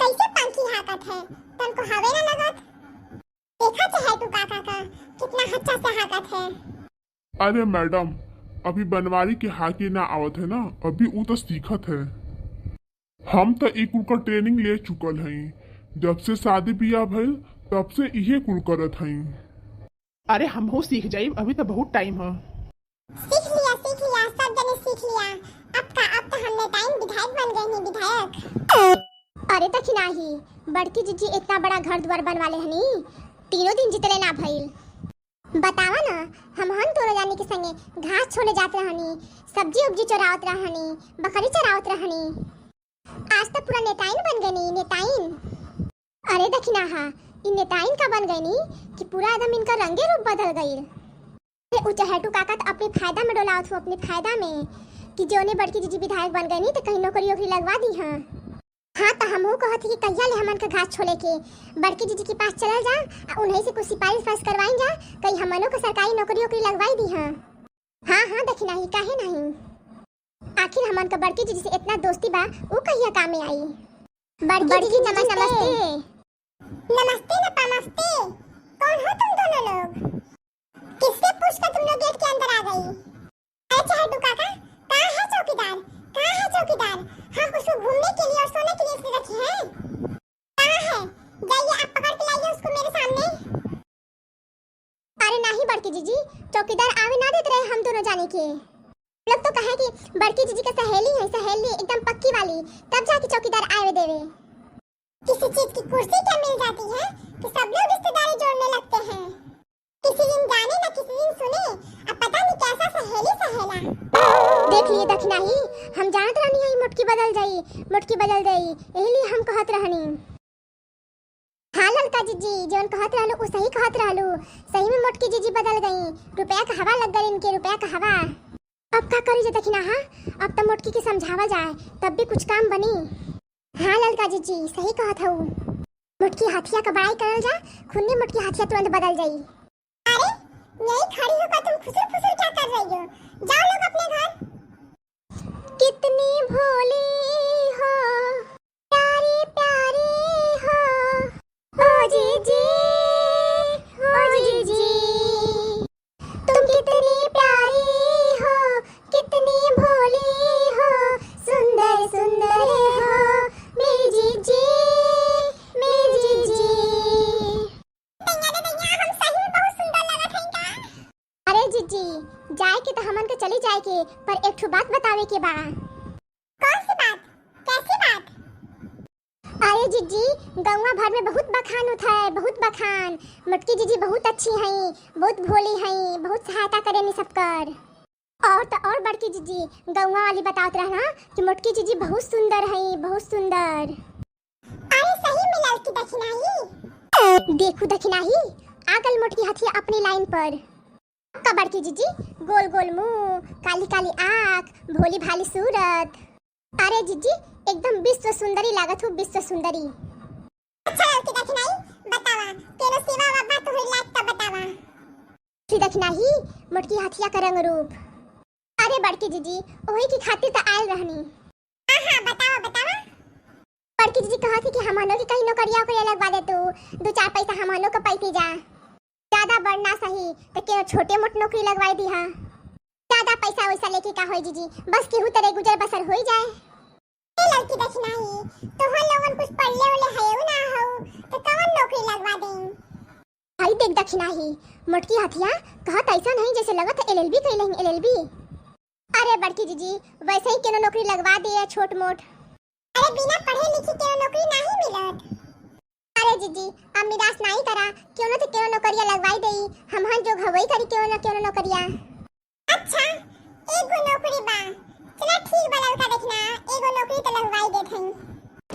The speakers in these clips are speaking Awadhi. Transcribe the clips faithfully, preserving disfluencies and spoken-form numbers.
कैसे पंखी हाँकत है, तनको हवे ना लगत। देखा चहेटू काका का, कितना अच्छा से हाँकत है। अरे मैडम, अभी बनवारी के हाँके ना आवत है ना, अभी उ तो सीखत है। हम तो ई कुल का training ले चुकल हई, जब से शादी बियाह भइल तब से इहे कुल करत हई। अरे हमहू सीख जाइब, अभी तो बहुत time है। सीख लिया, सीख लिया, सब जने सीख लिया। अब का, अब तो हम नेताइन विधायक बन गए हैं, विधायक। अरे दखिनाही, बड़की जिज्जी इतना बड़ा घर दुआर बनवा ले हनी, तीनों दिन जितले ना भइल। बतावा ना, हम हन दोनों जानी के संगे घास छोले जात रहनी, सब्जी उब्जी चोरावत रहनी, बकरी चरावत रहनी। आज तो पूरा नेताइन बन गनी, नेताइन। अरे दखिनाहा, इ नेताइन का बन गनी कि पूरा एकदम इनका रंगे रूप बदल गइल। अरे उ चहेटू काका तो अपने फायदा में डोलावत हो, अपने फायदा में, कि जोने बड़की जिज्जी विधायक बन गनी तो कहीं नौकरी ओकरी लगवा दी हाँ। हाँ, तो हमहू कहत ही कि कहिया ले हमन के घास छोले के, बड़की जिज्जी के पास चलल जा, आ उन्हीं से कुछ सिफारिश उफारिश करवाइन जा, कहीं हमनो के सरकारी नौकरी ओकरी लगवाई दी हाँ। हाँ, हाँ, दखिनाही, काहे नहीं? आखिर हमन के बड़की जिज्जी से इतना दोस्ती बा, उ कहिया काम में आई? बड़की जिज्जी, नमस्ते। नमस्ते न पमस्ते, कौन हो तुम दोनों लोग? किससे पूछ कर तुम लोग गेट के अंदर आ गई? अरे चहेटू काका, कहाँ है चौकीदार? कहाँ है चौकीदार? हम उसको घूमने के लिए और सोने के लिए इसने रखे हैं। कहाँ है? जाइए आप पकड़ के लाइए उसको मेरे सामने। अरे नहीं बड़की जिज्जी, चौकीदार आवे ना देत रहे हम दोनों जाने के। लोग तो कहे कि बड़की जिज्जी के सहेली है, सहेली एकदम पक्की वाली, तब जाके चौकीदार आवे देवे। किसी चीज की कुर्सी क्या मिल जाती है कि सब लोग रिश्तेदारी जोड़ने लगते हैं। किसी दिन जाने ना किसी दिन सुने, अब पता नहीं कैसा सहेली सहेला। देख लिए दखिनाही, हम जानत रहनी है मोटकी बदल जाई, मोटकी बदल जाई, यही लिए हम कहत रहनी। हाँ ललका जिज्जी, जौन कहत रहलू उ सही कहत रहलू, सही में मोटकी जिज्जी बदल गई, रुपया का हवा लग गई इनके, रुपया का हवा। अब का करी जे दखिनाहा, अब तो मोटकी के समझावल जाए तब भी कुछ काम बनी। हाँ ललका जिज्जी, सही कहत हऊ। मोटकी हथिया का बड़ाई करल जा, खुन्ने मोटकी हथिया तुरंत बदल जाई। अरे, यही खड़ी होकर तुम खुसुर फुसुर क्या कर रही हो? जाओ लोग अपने घर। कितनी भोली हो, प्यारी प्यारी हो, ओ जीजी, ओ जीजी। तुम कितनी प्यारी हो, कितनी भोली हो, सुंदर सुंदर हो, मेरी जीजी, मेरी जीजी। दैया रे दैया, हम सही में बहुत सुंदर लगत हई का? अरे जीजी, जाए के तो हमन के चली जाए के, पर एक ठो बात बतावे के बा। कौन सी बात? कैसी बात? अरे जीजी, गौवा भर में बहुत बखान होत है, बहुत बखान। मोटकी जीजी बहुत अच्छी हई, बहुत भोली हई, बहुत सहायता करेनी सबकर। और तो और बड़की जीजी, गौवा वाली बतावत रहना कि मोटकी जीजी बहुत सुंदर हई, बहुत सुंदर। अरे सही में ललकी दखिनाही। देखू दखिनाही, आ गल मोटकी हथिया अपनी line पर। का बड़की जीजी, गोल गोल मुंह, काली काली आँख, भोली भाली सूरत। अरे जीजी, एकदम विश्व सुंदरी लागत हूँ, विश्व सुंदरी। अच्छा ललकी दखिनाही, बतावा, केनो सेवा वा बा तोहरी लायक त बतावा। की दखिनाही, मोटकी हथिया का रंग रूप। अरे बड़की जीजी, ओही की खातिर त आयल रहनी। हाँ, हाँ, बतावा, बतावा। बड़की जीजी कहत ही कि हमनो के कहीं नौकरिया ओकरिया लगवा दे तू, दो चार पैसा हमनो के पैती जा। ज्यादा बड़ ना सही, त केनो छोटे मोट नौकरी लगवाई दिहा। ज्यादा पैसा वैसा लेके का होई जीजी, बस केहू तरे गुजर बसर होई जाए। ए ललकी दखिनाही, तोहन लोगन कुछ पढ़ले उढ़ले हयऊ ना हऊ, त कवन नौकरी लगवा देई? हई देख दखिनाही, मोटकी हथिया कहत ऐसा नहीं जैसे लगत है LLB कइले हैं, LLB। अरे बड़की जीजी, वैसे ही केनो नौकरी लगवा दे या छोट मोट। अरे बिना पढ़े लिखे केनो नौकरी नहीं मिलत। अरे जीजी, अब निराश नहीं करा, केनो तो केनो नौकरिया लगवाई देई, हमहन जोग हवई करी केनो ना केनो नौकरिया। अच्छा, एगो नौकरी बा, चला ठीक बा ललका दखिना, एगो नौकरी तो लगवाई देत हई।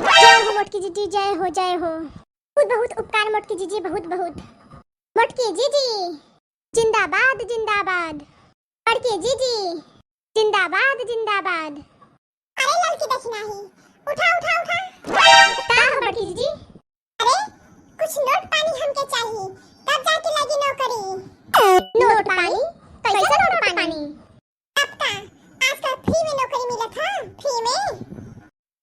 जय हो मोटकी जीजी, जय हो, जय हो। बहुत बहुत उपकार मोटकी जीजी, बहुत बहुत। मोटकी जीजी जिंदाबाद, जिंदाबाद। बड़की जीजी जिंदाबाद, जिंदाबाद। अरे ललकी दखिनाही, उठा, उठा, उठा। का हो बड़की जीजी? अरे कुछ नोट पानी हमके चाही, तब जाके लगी नौकरी। नोट पानी? कैसा नोट पानी? तब का, आजकल free में नौकरी मिलत है, free में।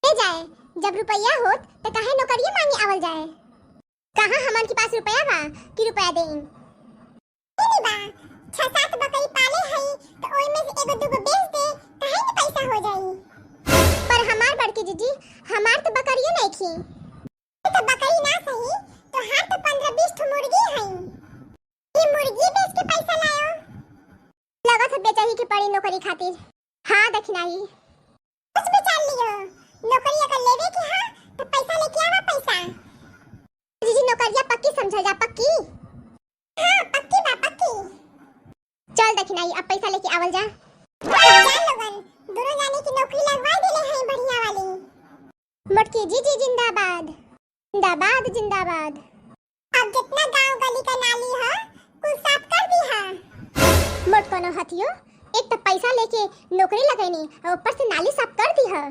ले जाए, जब रुपया का होत, त काहे नौकरिया मांगे आवल जाए? कहाँ हमन के पास रुपया बा कि रुपया देई? इनी बा, छह सात बकरी पाले हई, त ओई में से एगो दूगो बेच दे, काहे के पैसा हो जाई। पर हमार बड़की जीजी, हमार त बकरिये नइखी। त बकरी ना सही, तोहार त पन्द्रह बीस ठो मुर्गी हई। ई मुर्गी बेच के पैसा लायो। लगत है बेचही के पड़ी नौकरी खातिर। हाँ दखिनाई। कुछ विचार लियो, नौकरी अगर लेवे के हा, त पैसा लेके आवा, पैसा। जीजी, नौकरिया पक्की समझल जा, पक्की? हाँ, पक्की बा, पक्की। चल दखिनाई, अब पैसा लेके आवल जा। जा लोगन, दोनों जाने की नौकरी लगवा देले हैं बढ़िया वाली। मोटकी जीजी जिंदाबाद, जिंदाबाद, जिंदाबाद। अब जितना गांव गली का नाली है, कुल साफ कर दी है। मोटकनो हथियो, एक तो पैसा लेके नौकरी लगैनी और ऊपर से नाली साफ कर दी है।